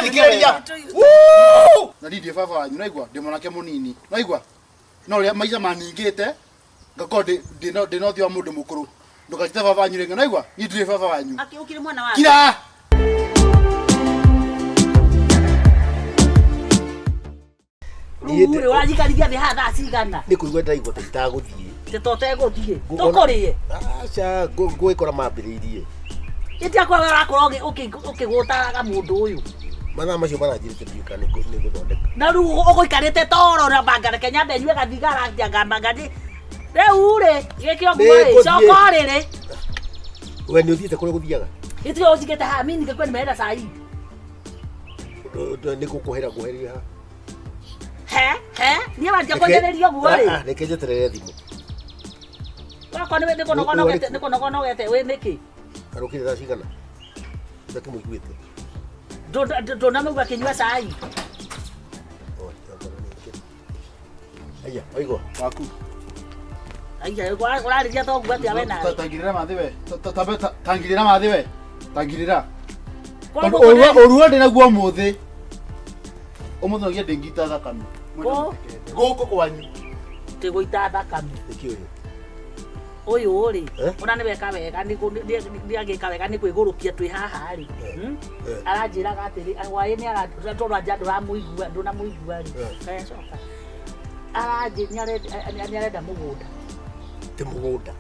Thikĩrĩria. Na niĩ ndirĩ baba wanyu, naigua ndĩ mwanake mũnini, naigua no ũrĩa maica maningĩte ngakorwo ndĩ na ũthiũ wa mũndũ mũkũrũ. Ndũkanjĩte baba wanyu rĩngĩ, naigua niĩ ndirĩ baba wanyu. Akĩ ũkĩrĩ mwana wake. Kira. Rĩu rĩ, ũranjikarithia thĩ haha thaa cigana? Nĩ kũigua ndĩraigua ta itagũthiĩ. Tĩ to tegũthiĩ. Tũkũrĩe. Aca, ngũgĩkora mambĩrĩirie. Ĩti akwa we ũrakorwo ũkĩgũtaraga mũndũ ũyũ. Mathaa macio maranjĩrĩte ndiũĩ kana nĩ gũthondeka. Na rĩu ũgũikarĩte toro na banga reke nyambe nyue gathigara njangamba ngandi. Rĩu rĩ, gĩkĩ ũguo rĩ, Nĩngũthiĩ. coka ũrĩrĩ. We nĩ ũthiĩte kũrĩa gũthiaga? Gĩtigo ũnjigĩte haha, mimi ningekuwa nimeenda saa hii. Nĩ gũkũhera ngũherie haha. He, he, niĩ wanjia kũnjĩrĩria ũguo rĩ. Ah, ah, reke njeterere thimũ. Wakwa nĩ nĩ kũnogonogete wĩ nĩkĩ? Arũkire thaa cigana? Ndakĩmũiguĩte. Ndũnamũigua akĩnyua cai. Oh, Aya, waigua. Waku. Aiya, ũrarĩria ta ũguo atĩa we nawe? Tangirira mathi we. Tangirira mathi we. Tangirira. Koguo Ũruo ndĩ naguo ũmũthĩ. Ũmũthĩ no nginya ndĩngita thakame. Kũ? Gũkũ kwanyu. Tĩ gũita thakame. Nĩkĩ ũyũ? Ũyũ rĩ, Eh? ona nĩ weka wega nĩ agĩka wega nĩ kwĩgũrũkia twĩ haha rĩ. Eh. Hmm? Eh. Aranjĩraga atĩrĩ, hwaĩ nĩ tondũ anja ndũramũigua, ndũnamũigua rĩ. Eh. Kaya coka. Aranjĩ nĩ arenda mũgũnda. Ti mũgũnda.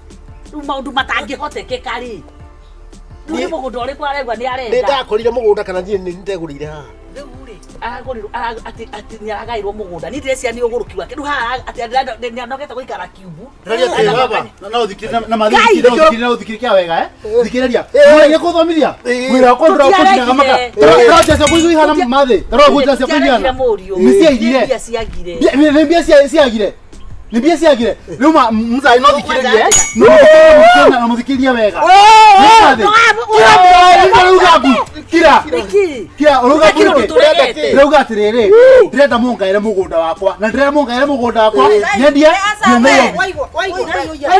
Rĩu maũndũ matangĩhotekeka rĩ. Rĩu nĩ mũgũnda ũrĩkũ aregua nĩ Nĩ arenda? ndakorire mũgũnda kana niĩ nĩ ndegũrĩire haha. Rĩu rĩ, aragũrirwo atĩ atĩ nĩ aragaĩrwo mũgũnda. Niĩ ndĩreciria nĩ ũgũrũki wake. Rĩu haha atĩ nĩ anogete gũikara kiumbu. Ndĩraria atĩrĩ baba, na ũthikĩrĩrie na mathi Ngai! thikĩrĩria ũthikĩrĩrie na ũthikĩrĩrie kĩa wega eh. Thikĩrĩria. Eh. Mũrĩgie kũthomithia. Eh. Wĩra wakwa ndũra Tũtiaregire. kũnjinaga maka. Tũra cia kũigua ihana mathi. Tũra gwĩta cia kũigua Tũtiaregire mũriũ. Nĩ ciaigire. Nĩ mbia ciagire. Nĩ mbia ciagire. Nĩ mbia ciagire. Rĩu ma mzai no thikĩrĩrie. No na mũthikĩrĩrie wega. Nĩ mathi. Kira mzai ũrauga mbu. Kira. Nĩkĩ? Kira ũrauga Nĩkĩ mbu. ũndũ tũregete? Ndĩrauga atĩrĩrĩ, ndĩrenda mũngaĩre mũgũnda wakwa na ndĩrenda mũngaĩre mũgũnda wakwa nyendie thiĩ Nairobi. Wai,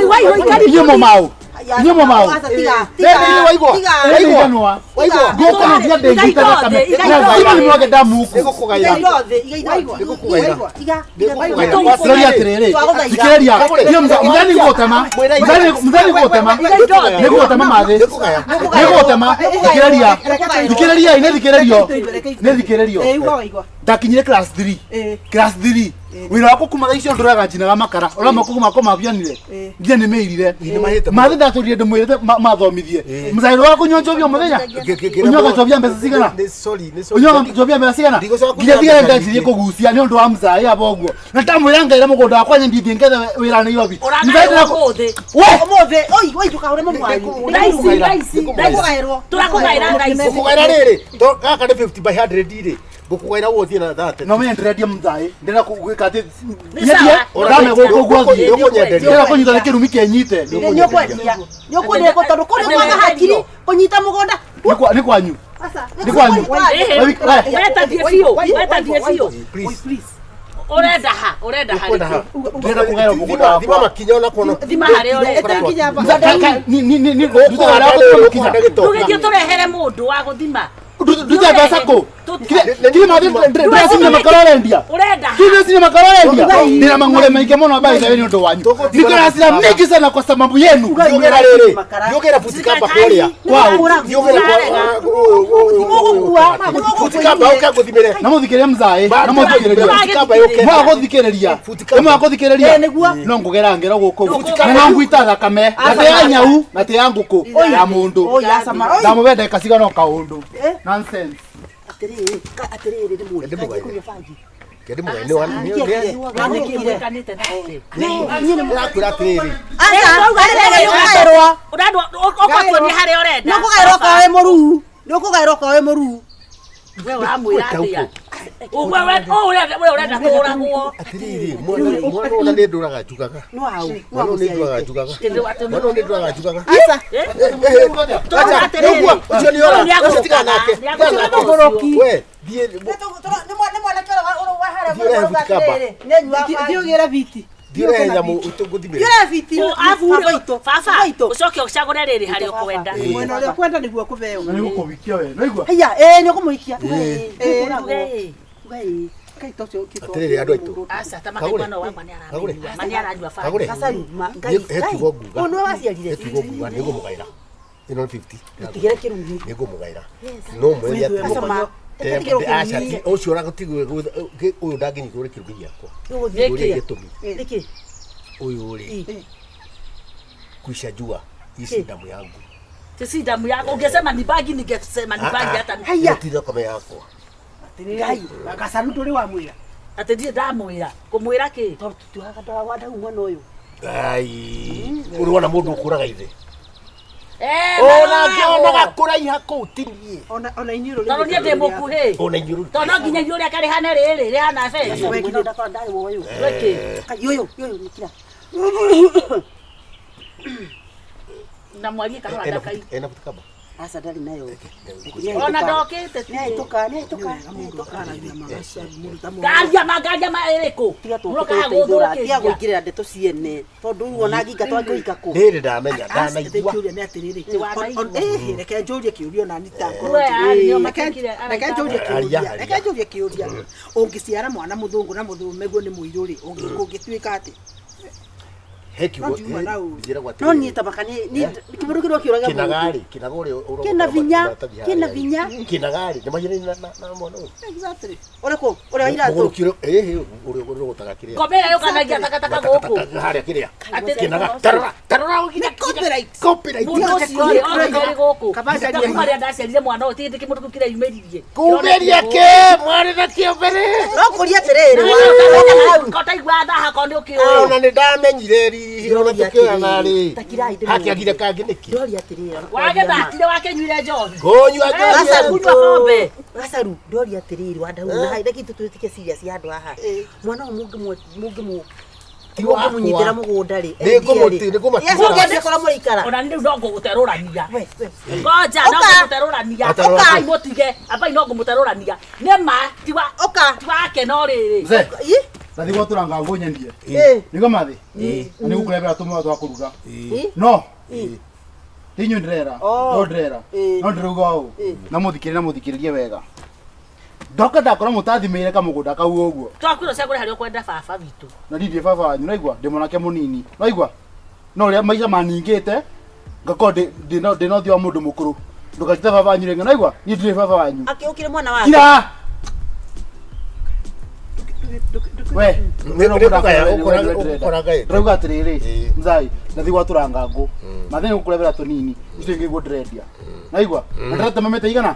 wai, wai, karibu. Inyuĩ mũmau. Inyuĩ mũmau. Waigua. Waigua. Gũkũ no nginya ndĩngita thakame. Iga Na indo thima thĩ. nĩ mwage ndamuku. Nĩ gũkũgaĩra. Ndĩraria atĩrĩrĩ, thikĩrĩria. Niĩ mũthani gũgũtema. Mũthani gũgũtema. Nĩ gũgũtema mathĩ. Nĩ gũgũtema. Thikĩrĩria. Thikĩrĩria, nĩ thikĩrĩrio. Nĩ thikĩrĩrio. Ndakinyire class 3. Class 3. Wĩra wakwa kuma thaa icio ndũraga njinaga makara. Ũrĩa moko makwa mabianire. Nginya nĩ mĩirire. Nĩ mahĩte mũno. Mathĩ ndatũrire ndĩmwĩrĩte mathomithie. Mũcairo wa kũnyua njovi o mũthenya. Ũnyuaga njovia mbeca cigana? Nĩ sorry, nĩ sorry. Ũnyuaga njovia mbeca cigana? Ndigũcoka Nginya kũnyua thigara mbeca ndanjirie nyingĩ. kũgucia nĩ ũndũ wa mũcaĩ aba ũguo. Na ndamwĩra ngaĩre mũgũnda wakwa nyendie thiĩ ngethe wĩra Nairobi. Ũragaĩrwo ũmũthĩ. We! Thaa ici, thaa ici, thaa ici. Tũrakũgaĩra thaa ici. Ngũkũgaĩra rĩrĩ, to gaka nĩ 50 by 100 rĩ. Ngũkũgaĩra ũguo ũthiĩ na 30. No menye ndĩrendia mũthaĩ. Ndĩrenda gwĩka atĩ Nĩ nyendie sawa. ndame gũkũ ũguo thiĩ. Nĩũkũnyenderia. Ndĩrenda kũnyita nĩ kĩrumi kĩnyite. Tondũ kũrĩ kwaga hakiri kũnyita mũgũnda. Nĩ kwanyu. Nĩ kwanyu. Ĩhĩ. We- Weta thiĩ biũ. Weta thiĩ biũ. Please. Ũrenda ha? Ũrenda ha Ũkwenda ha? rĩkũ? Ndĩrenda kũgaĩrwo mũgũnda wakwa. Thima makinya ona kuona. Thima harĩa ũrenda. Ndutaga wĩra wa gũtua makinya. Ndũgĩthiĩ tũrehere mũndũ wa gũthima. Ndutaga mbeca kũ? Kiri mathi ndĩracinya makara ũrendia. Ũrenda ha? Kiri ndĩracinya makara ũrendia. Ndĩna mang'ũrĩ maingĩ mũno by the way nĩ ũndũ wanyu. Niko na hasira mingi sana kwa sababu yenu. Thiũgĩra rĩrĩ. Thiũgĩra buti kamba kũrĩa. Thiũgĩra buti kamba ũke ngũthimĩre. Na mũthikĩrie mzaĩ. Na mũthikĩrĩrie. Buti kamba yũke. Mwaga gũthikĩrĩria. Mwaga gũthikĩrĩria. No ngũgera ngero gũkũ. Na no ngwita thakame. Na ti ya nyau na ti ya ngũkũ. Ya mũndũ. Ndamũhe ndagĩka cigana o kaũndũ. Nonsense. Atĩrĩrĩ nĩ mũndũ kũnyua bangi. Kende mũgai nĩ wa Nĩkĩ mwĩkanĩte nake? Ndĩrakwĩra atĩrĩrĩ. Nĩũkũgaĩrwo. Ũrendwo ũgatuonia harĩa ũrenda. Nĩũkũgaĩrwo okorwo wĩ mũruu. Nĩũkũgaĩrwo okorwo wĩ mũruu. We ũramwĩra atĩa? Ũguo we ũũ ũrenda we ũrenda tũragwo. Atĩrĩrĩ, mwana ũyũ nĩ ndũraga njugaga. Nĩ waũ? Nĩ Mwana ũyũ nĩ ndũraga njugaga. Mwana ũyũ nĩ ndũraga njugaga. Aca. Tũrauga atĩrĩrĩ. Ũguo, ũcio nĩ ora. Ũcio tiga nake. Nĩagũka. Tiga nake. Mũgũrũki. We, thiĩ Nĩ mwanake ũrĩa wa harĩa Thiĩ ũrehe buti kamba. Thiĩ ũgĩre biti. Ndiũrehe nyamũ ngũthimĩre. Ndiũrehe fiti. Abu Baba witũ. baba Baba witũ. ucoke ucagure rĩrĩ harĩa ũkwenda. Ĩĩ. Mwena ũrĩa ũkwenda nĩguo kũbeo. Na nĩgũkũhikia we naigua. Haiya, ĩĩ nĩ ũkũmũhikia. Ĩĩ. Ĩĩ. Uga ĩĩ. Kai to ũcio ũkĩtwo. Atĩrĩrĩ, andũ aitũ. Aca ta Kagũre. makaigua no wakwa nĩ Kagũre. aranyua. Ma nĩ aranyua baba. Kagũre. Gacaru, ma Ngai. He kiugo nguga. Ũyũ nĩwe waciarire. He kiugo nguga nĩ ngũmũgaĩra. Ĩno nĩ 50. Tigĩre kĩrumi. Nĩ ngũmũgaĩra. No mwĩre atĩrĩ. Gacama. Aca ti ũcio ũragũtigwo ũyũ ndangĩnyitwo nĩ kĩrumi gĩakwa. Ũgũthiĩ. Ũrĩa gĩtũmi. Nĩkĩ? Ũyũ rĩ kuisha jua ici damu yangu. Ti damu yako ungesema ni bagi ningesema ni bagi hata Haiya. Ĩno ti thakame yakwa. Atĩrĩrĩ, Gacaru ndũrĩ wamwĩra. atĩ ndirĩ ndamwĩra kũmwĩra kĩ Tondũ tũtiugaga ndwadagu mwana ũyũ. Ai, ũrĩ wona mũndũ ũkũraga ithe. Eh, Ona ngĩonaga kũraiha kũu ti niĩ. Ona inyuĩ rũrĩrĩ. tondũ niĩ ndĩ mũkuhĩ Ona inyuĩ tondũ no nginya inyuĩ rĩake rĩhane rĩrĩ rĩhana benjũ Mwana ũyũ ndakorwo ndarĩ woyũ. Gwĩkĩ? Kai ũyũ, ũyũ nĩkira. Na mwarie kahora ndakai Ena butikaba. Aca ndarĩ nayo. ona ndokĩte Nĩahĩtũka, nĩahĩtũka, nĩahĩtũka. ngaria ma ngaria ma ĩrĩkũ Tiga Mũrokaga tũgũteithũra, tiga gũthũkĩria. gũingĩrĩra ndeto ciene. Tondũ rĩu ona nginga twangĩũhika kũ. Rĩrĩ ndamenya ndanaigua. Kĩũria nĩ atĩrĩrĩ, Wanaigua. reke njũrie kĩũria ona niĩ ta ngorwo We, njũrie. nĩo Reke- matekire, reke njũrie Aria, kĩũria, aria. reke njũrie kĩũria. Ũngĩciara mwana mũthũngũ na mũthũmeguo nĩ mũirũ rĩ, ũngĩtuĩka atĩ? He kiugo No ngiuma na ũru. njĩragwo atĩrĩrĩ. No niĩ ta maka nĩ kĩmũndũ kĩrĩa kĩũraga mũndũ. Kĩnagarĩ, kĩnaga ũrĩa ũrogotera Kĩna vinya, maratathi harĩa. kĩna vinya. Kĩnagarĩ, nĩ mahiana na mwana ũyũ. Exactly. Ũrĩkũ? Ũrĩa wa iratũ? Mũgũrũki ũrĩa, ĩhĩ, ũrĩa ũrogotaga kĩrĩa. Ngombe ĩrĩa yũkanagia takataka gũkũ. Takataka harĩa kĩrĩa. Atĩ- Kĩnaga, tarora, tarora ũgire. Nĩ copyright. Copyright. Mũndũ ũcio rĩ, okire arĩ gũkũ. Kaba Ta kuma rĩrĩa ndaciarire mwana ũyũ, ti hĩndĩ kĩmũndũ kĩu kĩreyumĩririe. Kumĩria kĩ, mwarĩ na kĩo mbere. No kũria atĩrĩrĩ, wa- Ko taigua thaha ko nĩ ũkĩũĩ. Ona nĩ ndamenyire ri, ona tũkĩoyana rĩ. Ta kirai ndĩmwĩre. Hakĩagire kangĩ nĩkĩ? Ndĩroria atĩrĩrĩ, Wagĩthakire wakĩnyuire njohi. Ngũnyua Eh, njohi. Gacaru. Kunyua pombe. Gacaru, ndĩroria atĩrĩrĩ, wandau na hai, reke ithuĩ twĩtĩkie serious ya andũ haha. Mwana ũyũ Ti wakwa. mũngĩmũnyitĩra mũgũnda rĩ, Nĩ ngũmũti- nĩ ngũmatiga. kũrĩa mũraikara. Ona niĩ rĩu no ngũgũterũrania. We, we. Ngoja no Ũka. ngũmũterũrania. Ũka. Ambai mũtige. Ambai no ngũmũterũrania. Nĩ ma tiwa Ũka. ti wake no rĩrĩ. Mzee, Ĩ? ndathi gwatũra ngangũ nyendie. Ĩ. Nĩguo mathi? Na nĩgũkũrehera tũmwe twa kũruga. Ĩ? No. Ti inyuĩ ndĩrera. Oh. No ndĩrera. Ĩ. No ndĩrauga ũũ. Ĩ. Na mũthikĩrĩrie na mũthikĩrĩrie wega. Ndoka ndakora mũtathimĩire kamũgũnda kau ũguo. Twakwĩra ũcagũre harĩa ũkwenda baba witũ. Na niĩ ndirĩ baba wanyu naigua ndĩ mwanake mũnini naigua no ũrĩa maica maningĩte ngakorwo ndĩ na ũthiũ wa mũndũ mũkũrũ ndũkanjĩte baba wanyu rĩngĩ naigua niĩ ndirĩ baba wanyu Akĩũkire mwana wake. kira we Nĩ- nĩ kũgaya, ũkoraga ĩ. ndĩrauga atĩrĩrĩ Ĩ. nzai ndathi gwatũra ngangũ mathĩ nĩgũkũrebera tũnini icio ingĩ guo ndĩrendia naigua na ndĩratema mĩtĩ igana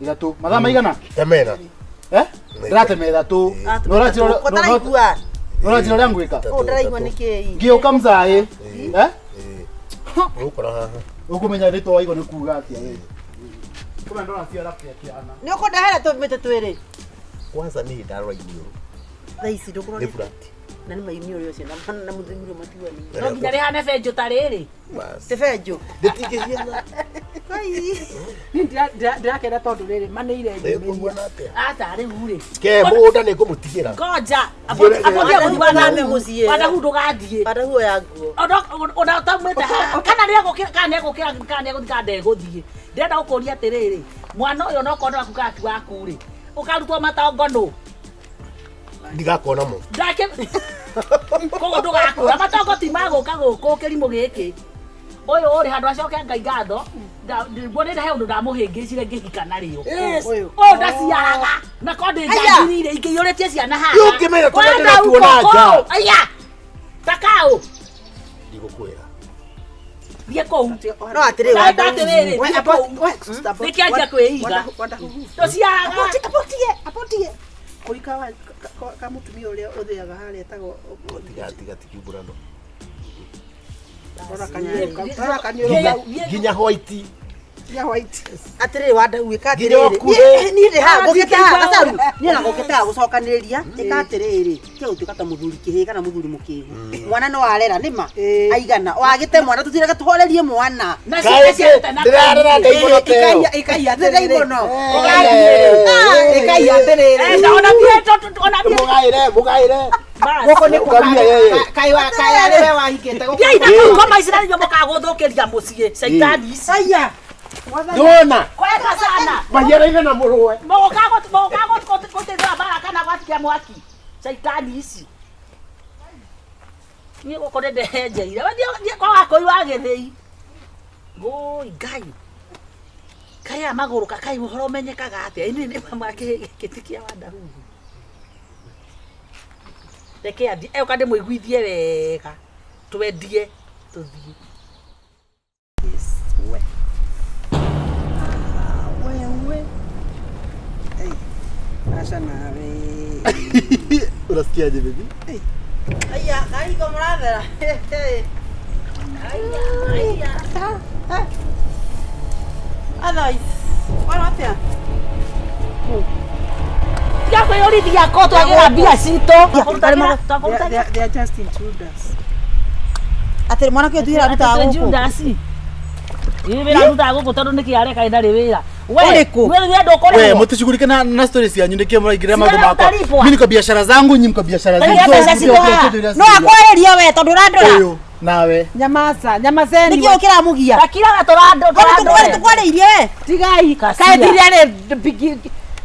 ithatũ mathaa maigana Temena. eh ndĩratema ithatũ Na ũranjĩra Ko ndaraigua. na ũranjĩra ũrĩa ngwĩka Ũũ ndaraigua nĩkĩĩ? ngĩũka mzaĩ eh Ĩ. Ũgũkora haha. ũkũmenya rĩtwa waigua nĩ kuga atĩa we kũmenya ndona ciara kĩana Nĩ ũkũndehera tũmĩtĩ twĩrĩ. Kwanza niĩ ndarora iniũrũ. Thaa ici ndũkũrora. Nĩ flat. Na nĩ mainiũrũ ũcio na mũthuri matiganĩire. No nginya rĩhane benjũ ta rĩrĩ. Bas. Ti benjũ. Rĩtingĩhiana. Niĩ ndĩrakena tondũ rĩrĩ manĩire Nĩ nyumĩria. ngũmuona atĩa? Aca rĩu rĩ. Ke mũgũnda nĩ ngũmũtigĩra. Ngoja. Ndiũrĩ- Abotia gũthiĩ Wadahu mũciĩ. Wadahu ndũgathiĩ. Wadahu oya nguo. Ona ũtaumĩte haha kana nĩegũkĩra kana nĩegũkĩra kana nĩegũthiĩ kana ndegũthiĩ. Ndĩrenda gũkũria atĩrĩrĩ, mwana ũyũ onokorwo nĩ waku kana ti waku rĩ, ũkarutwo matongo nũ? Ndigakona mo. Ndake koguo ndũgakũra matongo ti magũka gũkũ kĩrimũ gĩkĩ. Ũyũ ũrĩ handũ acoke Ngai ngatho, nguonire he ũndũ ndamũhĩngĩcire ngĩhika narĩo. Ũyũ. Ũyũ ndaciaraga na ko ndĩ njagirire ingĩiyũrĩtie ciana haha. Rĩu ũngĩmenya tũrĩa Wanda ndĩratuona uko nja. kũu. Aya. Takau. Ndigũkwĩra. Thiĩ kũu. No atĩrĩrĩ, Na wadahu. atĩrĩrĩ, We, thiĩ about- kũu. we, sister, about- Nĩkĩanjia kwĩiga. Wadahu. Tũciaraga. Abotige, abotige. Kũika ka mũtumia ũrĩa ũthĩaga harĩa etagwo Tiga tiga tikiumburano. rora kaniũrũ kau Nginya white. ya white. Atĩrĩrĩ wadahu ĩka Nginya atĩrĩrĩ. ũkuhĩ. Niĩ ndĩ haha ngũkĩte haha gacaru. Niĩ na ngũkĩte haha gũcokanĩrĩria. Ĩka atĩrĩrĩ, tiga gũtuĩka ta mũthuri kĩhĩ kana mũthuri mũkĩgu. Mwana no arera nĩma Ĩ. aigana. Wagĩte mwana tũtireke tũhorerie mwana. Na ciana ciarĩte na Ndĩrarora ndaimono ta ĩyo. Ĩkai atĩrĩrĩ. Ndaimono. Ĩkai atĩrĩrĩ. Eh, ona niĩ ona niĩ Mũgaĩre, mũgaĩre. Gũkũ nĩ Ũkaria yeye. Kaĩ kaĩ arĩ we wahikĩte gũkũ. Thiĩ na kũu ngoma ici na nĩguo mũkagũthũkĩria mũciĩ caitani ici. Aya. Ndona. Kwenda sana. Mahiara igana mũrũwe. Mũgũka gũteithũra mbara kana gwatikia mwaki. Caitani ici. Niĩ gũkũ nĩ ndehenjeire. We thiĩ kwa Wakũi wa Gĩthĩi. Ngũi Ngai. Kaĩ aya magũrũka kaĩ ũhoro ũmenyekaga atĩa? Ĩĩ nĩ mama gĩtĩ kĩa Wandahuhu. Reke athiĩ eũka ndĩmũiguithie wega. Twendie tũthiĩ. Wewe. Aca nawe. Unasikiaje baby? Aya, kaiko mũrathera. Aya, aya. Otherwise, wona atĩa? Tiga kwĩyũrithia ko twagĩra mbia citũ. They are just intruders. Atĩrĩ mwanake ũyũ tuire arutaga gũkũ. Judas. Ĩ wĩra arutaga gũkũ tondũ nĩkĩ areka ĩndarĩ wĩra. We, Ũrĩkũ? we rĩrĩa ndũkũrĩhwo. We, mtishughulike na stories yanyu ndikie mraingiria maũndũ Sigara makwa. utalipwa. Mimi niko biashara zangu, nyinyi mko biashara zenu. Tagĩra mbeca citũ haha. No akwarĩria we tondũ ũrandora. Ũyũ nawe. Nyamaza, nyamazeni. Nĩkĩ ũkĩramũgia? Takiraga tũrandũ Kwani tũkwarĩirie we? Tigai. Kacia. Kaĩ thiria rĩ bigi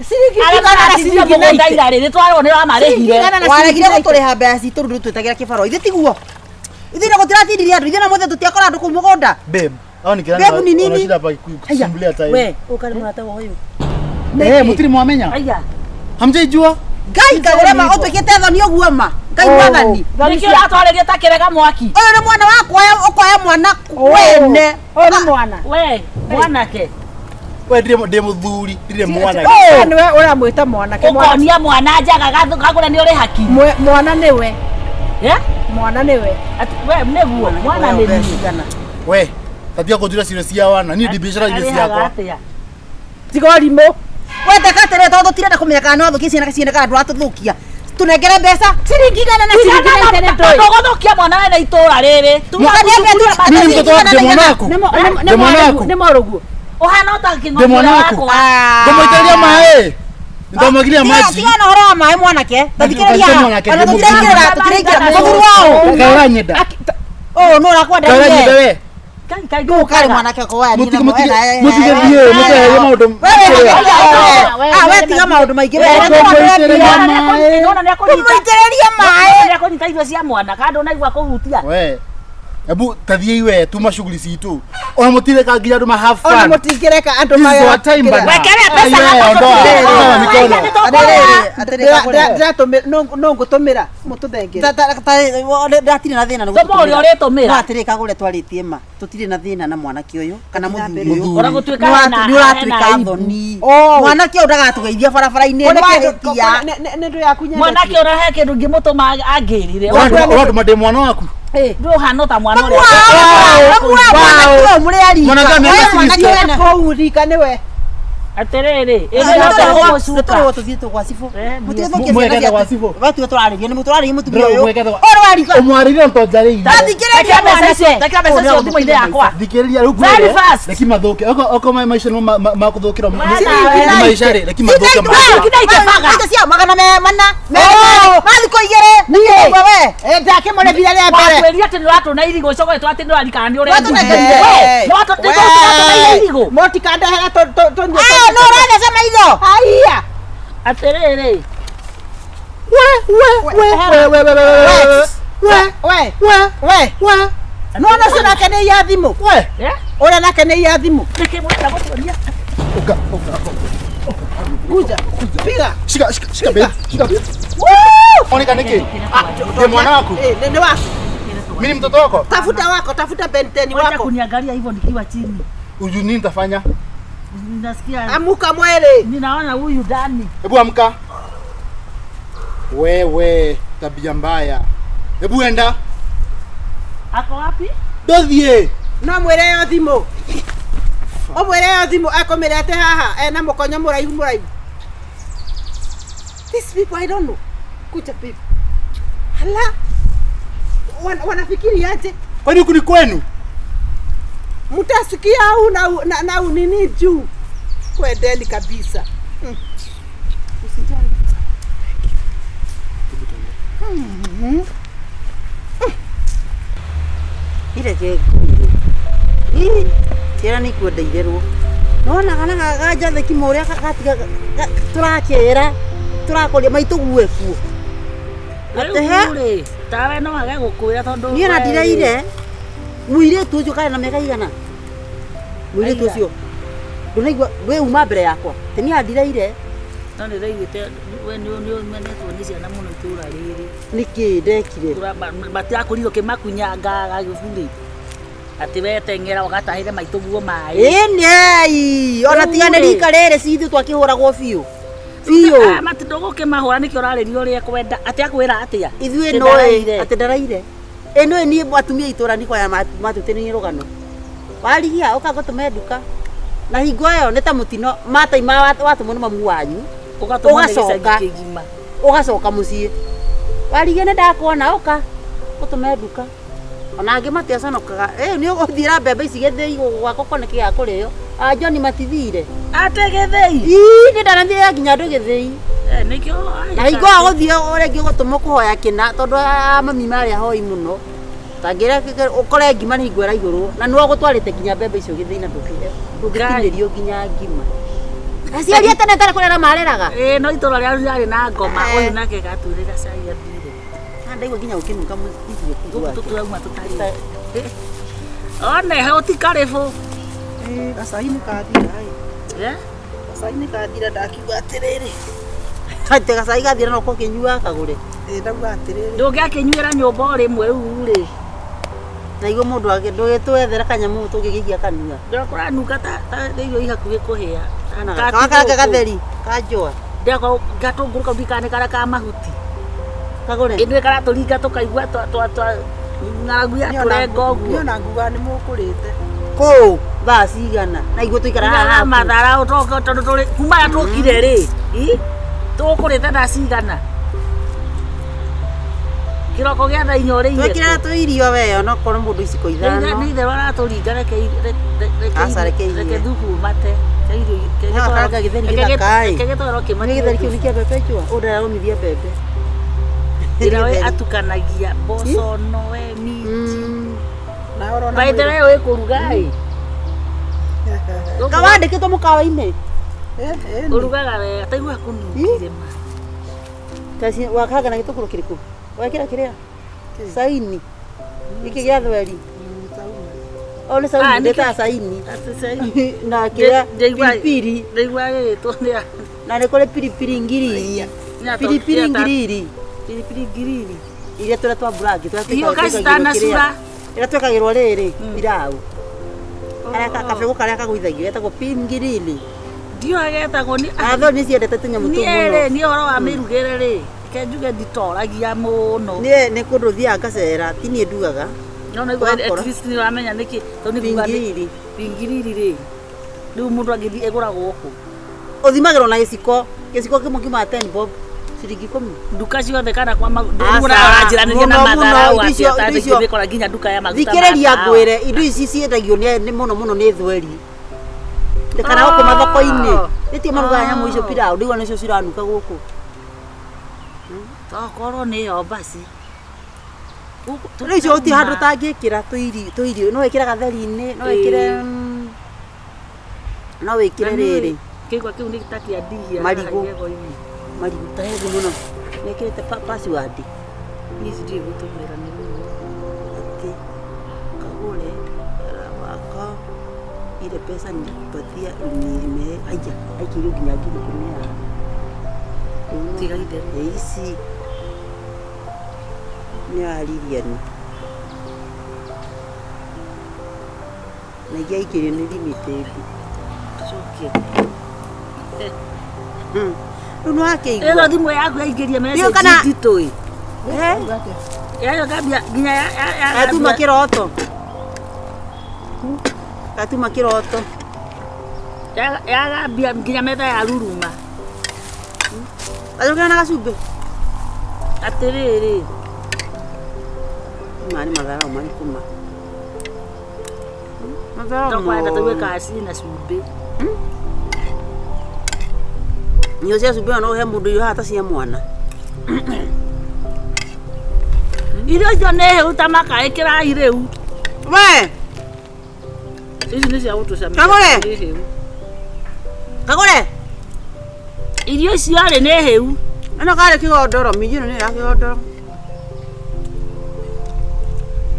ciringi Arĩa igana na maratinire ciringi mũgũnda 90. ira rĩ nĩ twarwo nĩ wamarĩhire. Igana na Waregire ciringi 90. gũtũrĩha mbeca citũ rĩu twĩtagĩra kĩbaro. Ithuĩ tiguo. Ithuĩ na gũtiratindirie andũ, ithuĩ na mũthĩ tũtiakora andũ kũu mũgũnda. Babe, hao ni kirani. Babe ni nini? Wanashinda hapa kusumbulia time. We, ũkarĩ mũrata wa ũyũ. Eh, mutiri mwamenya? Aya. Hamjaijua? Ngai kagũre ma ũtuĩkĩte thoni ũguo ma. Ngai mwathani. Nĩkĩo ũratwarĩria ta kĩrega mwaki. Ũyũ nĩ mwana wakwa ũkoya mwana wene. Ũyũ nĩ mwana. We, mwanake. We ndire ndi muthuri, ndire mwana. Ũyũ nĩwe ũramwĩta mwanake. Mwana- Ũkonia mwana njaga kagũre nĩ ũrĩ haki. Mwana nĩwe. Eh? Mwana nĩwe. Ati we nĩguo mwana nĩ niĩ. We, tabia kũnjũra cirio cia wana, niĩ ndi biashara irio Arĩhaga ciakwa. atĩa? Tiga ũrimũ. We teka atĩrĩ tondũ tũtirenda kũmenya kana no athũkie ciana ciene kana ndũratũthũkia. Tũnengere mbeca. Ciringi igana na ciringi 90 nĩ ndũĩ. Ndũgũthũkia mwana wene itũra rĩrĩ. Mimi ni mtoto wako, ndi mwana wako. Nĩ Ndi mwana waku. nĩ mũrũguo. Ũhana ota Ndi kĩng'ombe mwana waku. wakwa. Ndamũitĩrĩria maĩ. Ndamwagiria maji. Tiga na ũhoro wa maĩ mwanake. Ndũkathikĩrĩria Tathikĩrĩria. mwanake, Ona ndi tũtiraingĩra tũtiraingĩra. Mũthuri wao. Kaĩ ũranyenda? Ũũ nũ ũrakwenda Kaĩ ũranyenda we? we? Kai kai Ndũ ũkarĩ mwanake ũkoya Mũtige mũtige thiĩ, mũteherie maũndũ. We tiga maũndũ maingĩ. Nona nĩ akũnyita. Kũmũitĩrĩria maĩ. Nĩ akũnyita irio cia mwana kana ndũnaigua kũhutia. We. Ebu tathiĩ we tuma shughuli citũ. Ona mũtireka nginya andũ ma have Ona fun. mũtingĩreka andũ This is our time bana. Wekere mbeca Aye, hapa ondoa, tũtireka. ondoa mikono. No ngũtũmĩra mũtũthengere. Ndatirĩ na thĩna Tũma ũrĩa ũrĩtũmĩra. No atĩrĩ kagũre twarĩtie ma tũtirĩ na thĩna na mwanake ũyũ kana mũthuri ũyũ. Mũthuri. Ona gũtuĩka Nĩ ũratuĩka thoni. Mwanake ũyũ ndagatũgeithia barabara-inĩ nĩ wahĩtia. Nĩ ndũ yaku nyendete. Mwanake ũrĩa he kĩndũ ingĩmũtũma angĩrire. Ũratũma ndĩ mwana waku. Ndũ ũhana ota mwana ũrĩa. Mwanake ũyũ mũrĩ arika. Mwanake wa mĩaka Mwanake 60. ũyũ Kũu rika nĩwe. Atĩrĩrĩ, ĩno no tũgũmũcuka. Tũrĩrwo tũthiĩte gwa cibũ. Eh, Mũtigũthũkie Mwekete ciana gwa ciaku. cibũ. We tiwe tũrarĩria nĩ mũtũrarĩria mũtumia ũyũ. Mwekete gwa- Ũyũ warika. Ũmwarĩrie ntonjarĩirie. Tathikĩrĩria Rekera mbeca icio, mwanake. rekera mbeca icio thimũ-inĩ yakwa. Thikĩrĩria rĩu Very ngwĩre, fast. reki mathũke. Oko maica nĩmo makũthũkĩra. Wena, Nĩ maica rĩ, reki mathũke Ciringi naite baga. Indo cia magana me mana. Mathikũ igĩrĩ. Niĩ. Nĩguo we. Ndakĩmũrĩhire rĩa mbere. Wakwĩrire atĩ nĩũratũna irigũ ũcoke ũgĩtwĩra atĩ nĩũrarikana nĩ ũrendirie. Watũnengerire. We, nĩwatũna irigũ. Mũtikandehera tũnyue. Aya no ũratheca maitho. Haiya. Atĩrĩrĩ, We, we, we, we, we, We. we, We. we, Nĩwona ũcio nake nĩ iya thimũ. we. eh? Ũrĩa nake nĩ iya thimũ. Nĩkĩ mũrenda gũtuonia? Ũka, ũka, ũka. Kuja. Piga. Shika, shika, shika babe, shika babe. Oneka nĩkĩ? Ndĩ mwana waku? Eh, nĩ waku. Mimi ni mtoto wako? Tafuta wako, tafuta Benteni Wacha wako. kuniangalia hivyo nikiwa chini. Uju nini nitafanya? Ninasikia Amuka mwele. ninaona huyu ndani. Hebu amka. Wewe, tabia mbaya. Hebu enda. Ako wapi? Ndothiĩ. No mwĩre yo thimũ. Ũmwĩre yo thimũ ekũmĩrete haha ena mũkonyo mũraihu mũraihu. These people I don't know. Kuja people. Hala. Wanafikiri aje? Kwani huku ni kwenu? Mtasikia au na unini juu. Kwendeni kabisa. Usijali. Reke ngwĩre. Ii, ciana nĩ ikwenda irerwo. Nona kana gajatheki ũrĩa gatiga tũrakera tũrakoria maitũ gue kuo. Atĩ he Rĩu rĩ, tawe no age gũkwĩra tondũ niĩ na we rĩ, ndiraire mũirĩtu ũcio karĩ na mĩaka igana mũirĩtu Aigana. ũcio ndũnaigua we uma mbere yakwa atĩ niĩ andiraire No nĩ ndaiguĩte we nĩ ũmenetwo nĩ ciana mũno itũra rĩrĩ. nĩkĩ ndekire Matirakũrirwo kĩmakunyanga gagĩburi. Atĩ we teng'era ũgatahĩre maitũguo maĩ. ĩnĩei ona Rĩu tiga nĩ rĩ. rika rĩrĩ cithu twakĩhũragwo biũ biũ Ndũgũkĩmahũra nĩkĩo ũrarĩria ũrĩa ekwenda. Atĩ akwĩra atĩa? Ithuĩ Atĩ noĩ ndaraire. atĩ ndaraire ĩ nĩũĩ niĩ atumia itũra nĩkwaya matũtĩrĩire rũgano warigia ũka ngũtũme nduka na hingo ĩyo nĩ ta mũtino mataima watũmwo nĩ mamu wanyu Ũgatũmwo nĩ gĩcagi Ũgacoka. kĩgima. Ũgacoka mũciĩ warigia nĩ ndakuona ũka ngũtũme nduka ona angĩ matiaconokaga ĩ nĩ ũgũthiĩra mbembe ici gĩthĩi gwakwa kone kĩa kũrĩo a John matithire. Atĩ gĩthĩi? Ii nĩ ndanathire nginya andũ gĩthĩi. Eh, nĩkĩo Na hingo ĩyo gũthiĩ rĩngĩ gũtũmwo kũhoya kĩna tondũ a mami marĩ ahoi mũno tangĩra ũkore ngima nĩ hingo ĩraihũrwo na nĩwe ũgũtwarĩte nginya mbembe icio gĩthĩi na ndũngĩtinĩrio nginya ngima. Aciari a tene tarĩ kũrera mareraga. Ĩĩ no itũra rĩaru rĩarĩ na ngoma Eh. ũyũ nake gatwĩrĩra cai athire. Na ndaigua nginya ũkĩnunga irio kũu Gũkũ gwake. tũturauma tũtarĩ. One gũtikarĩbũ. Gacai nĩ kathira ĩ. Eh? Gacai nĩ kathira ndakiuga atĩrĩrĩ. Atĩ gacai gathira no ũkĩnyua kagũre. Ĩ ndauga atĩrĩrĩ. Ndũngĩakĩnyuĩra nyũmba o rĩmwe rĩu rĩ. Na igua mũndũ ndũgĩtwethere kanyamũ tũngĩgĩikia kanua. Ndĩrakũranuka ta ta irio i hakuhĩ kũhĩa. Kana karanga gatheri kanjũa Ndĩrako gatũngũrũ kau ndikane karĩa ka mahuti. Kagũre. Ĩnĩ karatũringa tũkaigua twa twa twa ng'aragu ya tũrenga ũguo. Niĩ ona nguga nĩ mũkũrĩte. Kũu thaa cigana na iguo tũikara haha Haha hakuhĩ. mathara ũtoke tondũ tũrĩ kuma rĩrĩa tũkire rĩ. Ĩ? Tũkũrĩte thaa cigana? Kĩroko gĩa thaa inya ũrĩire. Twekĩraga tũirio we onokorwo mũndũ iciko ithano. Nĩ itherũ aratũringa reke Aca, reke irie. reke thubu mate. No, karanga gĩtheri gĩthaka-ĩ. Reke gĩtoero Nĩ gĩtheri kĩu nĩ kĩa mbembe njũa ũndararũmithia mbembe. Ĩra we Gĩtheri. atukanagia mboco nowe minji. Na ũrona By the way wĩ kũruga ĩ. Kawandĩkĩtwo mũkawa-inĩ. Ũrugaga wega taigua kũnungire ma. Wakanga na gĩtũngũrũ kĩrĩkũ? Wekĩra kĩrĩa? Saini. Gĩkĩ gĩa thweri. O nĩ Ah, saini, nĩkĩ- ndĩtaga saini. Atĩ cai. Na kĩrĩa Ndaigua- piripiri. Ndaigua gĩgĩtwo nĩ Na nĩ kũrĩ piripiri ngiriri. Piripiri ngiriri. Piripiri ngiriri. Iria tũrĩa twa mburangi tũrĩa Irio twĩkagĩrwo kacitanacura. kĩrĩa. Ĩrĩa twĩkagĩrwo rĩrĩ pilau. Karĩa kabegũ karĩa kagũithagio getagwo pingirili. Ndiũĩ getagwo nĩ Na thoni nĩciendete tũnyamũ tũu Niĩ rĩ mũno. niĩ ũhoro wa mĩrugĩre rĩ reke njuge nditoragia mũno. Niĩ nĩ kũndũ thiaga ngacera ti niĩ ndugaga. No naigua at Wakora. least nĩ ũramenya nĩkĩ tondũ nĩ kuga nĩ Pingirili. pingiriri rĩ rĩu mũndũ angĩthiĩ ĩgũragwo kũ Ũthimagĩrwo na gĩciko. Gĩciko kĩmwe kiumaga 10 bob. Ciringi ikũmi. nduka ciothe kana kwa Aca, ũranjĩranĩria na mũno, mũno, matharau indo atĩ icio- indo icio- atangĩmĩkora nginya nduka ya maguta ma Thikĩrĩria tawa. ngwĩre indo ici ciendagio nĩ mũno mũno nĩ thweri. Kana gũkũ mathoko-inĩ. Nĩtio marugaga nyamũ icio pilau ndĩgua nĩcio ciranuka gũkũ. Tokorwo nĩyo basi. Gũkũ Rĩu icio gũtirĩ handũ tũrauma. ũtangĩkĩra tũirio tũirio no wĩkĩre gatheri-inĩ no wĩkĩre no wĩkĩre Na niĩ rĩrĩ kĩigua kĩu nĩ ta kĩa ndihia Marigũ. haha igego-inĩ. Marigũ ta hebu mũno mekĩrĩte password. Niĩ ndiũĩ gũtũmĩra nĩ ruo. Atĩ kagũre wako ile pesa nilikupatia unime aija aikĩrio nginya 10,000 ya Tiga itherũ. Ĩ, ici nĩ ya Lilian na ingĩ aikĩrio nĩ limited. Tũcokie. Rĩu nĩ wakĩigua. Ĩno thimũ yaku yaingĩria Ndiũĩ message kana- nditũ ĩ. Eh? Yayo ngambia nginya ya Gatuma kĩroto. Gatuma kĩroto. Yagambia nginya metha ya ruruma. Gacokera na gacumbĩ. Atĩrĩrĩ. Marĩ matharau marĩkũ ma? Matharau. Tũkwenda tũigue kaci na cumbĩ. Irio cia cumbĩ no ũhe mũndũ irio haha ta cia mwana. Irio icio nĩ hĩu ta makaĩ kĩrai rĩu. We, Ici nĩ cia gũtũcamia. Kagũre. Nĩ hĩu. kagũre. Irio icio rĩ nĩ hĩu. Ĩno karĩ kĩgondoro, minji ĩno nĩ ya kĩgondoro.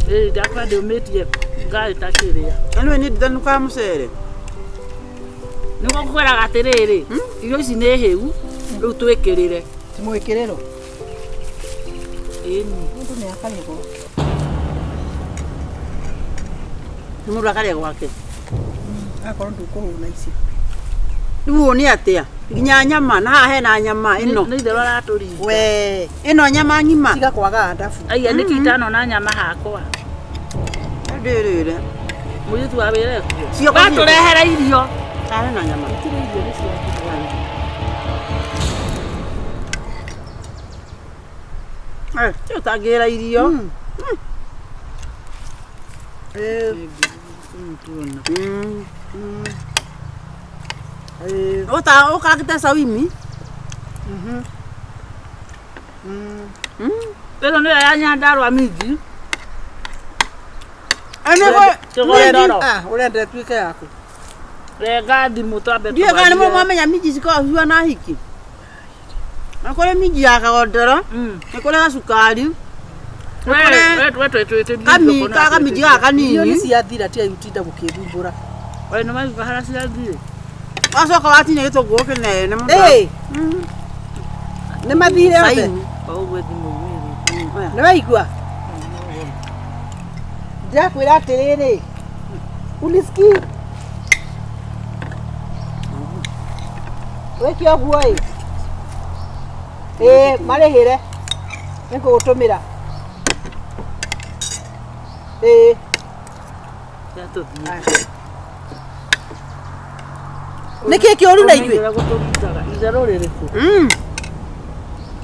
Ĩ ndakwa ndĩũmĩtie ngarĩ ta kĩrĩa. Ĩno nĩ ndithanukaga mũcere. Nĩguo ngwĩraga atĩrĩrĩ, irio ici nĩ hĩu, rĩu twĩkĩrĩre. Ti mwĩkĩrĩrwo. Ĩni. Mũndũ nĩ akarĩa gwake. Nĩ mũndũ akarĩa gwake. Akorwo ndũkũhũna icio. Rĩu ũũ nĩ atĩa? Nginya nyama, na haha hena nyama ĩno. Nĩ itherũ aratũringa. We, Ĩno nyama ng'ima. tiga kwaga ndabu. Aiya nĩkĩ itanona nyama hakwa. Ndĩrĩre. Mũirĩtu wa wĩra ekuo. Cioko Watũrehere irio. Harĩ na nyama. Itirĩ irio nĩ cia Eh, ti ũtangĩra irio. Eh, eh, Ũta ũkarangĩte cawimi. Ĩno nĩyo ya Nyandarua minji. Ĩno Kĩgondoro. ah, ũrenda ĩtuĩke yaku. Renga thimũ twambe ndiũĩ kana nĩ twarie. mwamenya minji cikoragwo cihuana hiki. Nĩ kũrĩ minji ya kagondoro, nĩ kũrĩ gacukari, We we we twĩtĩtie kami ka kamiji gaka Irio nĩ kanini. ciathira tiga itinda gũkĩthumbũra. We nĩ maigua harĩa ciathiĩ. Wacoka watinia gĩtũngũrũ kĩnene mũno. Ĩ, nĩ mathire othe. Caimu. O ũguo thimũ-inĩ rĩ. Nĩ waigua? Ndĩrakwĩra atĩrĩrĩ, unisikii? Wĩke ũguo ĩ. Ĩ, marĩhĩre. Nĩngũgũtũmĩra. Ĩ. Ciatũthiĩ. Nĩkĩ kĩũru na ithuĩ? Ũrĩa gũtũringaga. Itherũ rĩrĩkũ?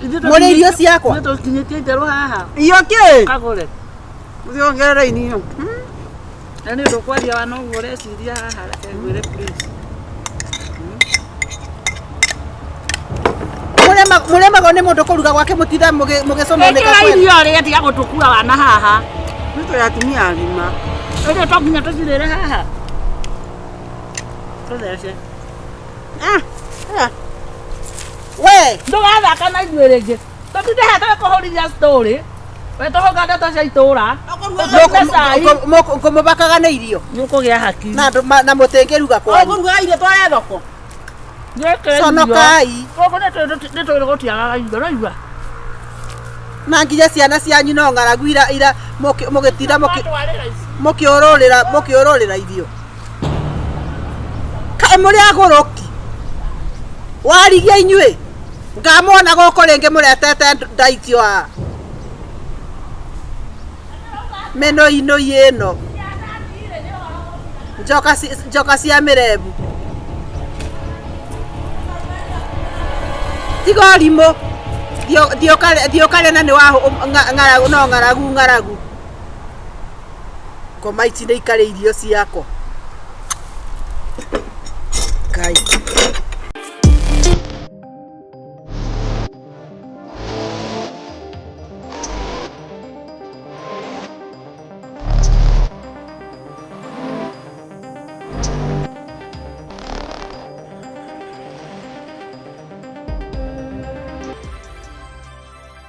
Ithuĩ Mũrĩ irio ciakwa? Ithuĩ tũkinyĩtie itherũ haha. Irio kĩ? Kagũre. Ũthiongerere irio. Na nĩ ũndũ kwaria wa noguo ũreciria haha reke ngwĩre please. Mũremagwo nĩ mũndũ kũruga gwake mũtinda mũgĩcononeka Ĩkĩra kwene. irio rĩa tiga gũtũkua wana haha. Nĩ tũrĩ atumia agima. Ĩrĩa to nginya tũcirĩre haha. Tũthece. Ah, ah. We, Ndũgathaka na ithuĩ rĩngĩ. Tũtinde haha tũgĩkũhũrithia story. We tũhũnga ndeto cia itũra. Tũnyue cai. ngũmũbakaga na irio Nĩ ũkũgĩa hakiri. na andũ na mũtingĩruga kwanyu. Ũkũruga irio tware thoko. Nĩkĩra irio. Conokai. Gũkũ nĩ tũĩ gũtiagaga irio, ũraigua? Na nginya ciana cianyu no ng'aragu ira ira mũgĩtinda Watwarĩra ici. mũkĩũrũrĩra mũkĩũrũrĩra irio. Kaĩ mũrĩ agũrũki? Warigia inyuĩ. Ngamwona gũkũ rĩngĩ mũretete ndaitio haha. Mĩnũinũi ĩno. Njoka njoka cia mĩrembu. Tiga ũrimũ. Thiĩ ũkarĩe na nĩ wa ng'aragu no ng'aragu ng'aragu. Ngoma ici nĩ ikarĩa irio ciakwa. Ngai.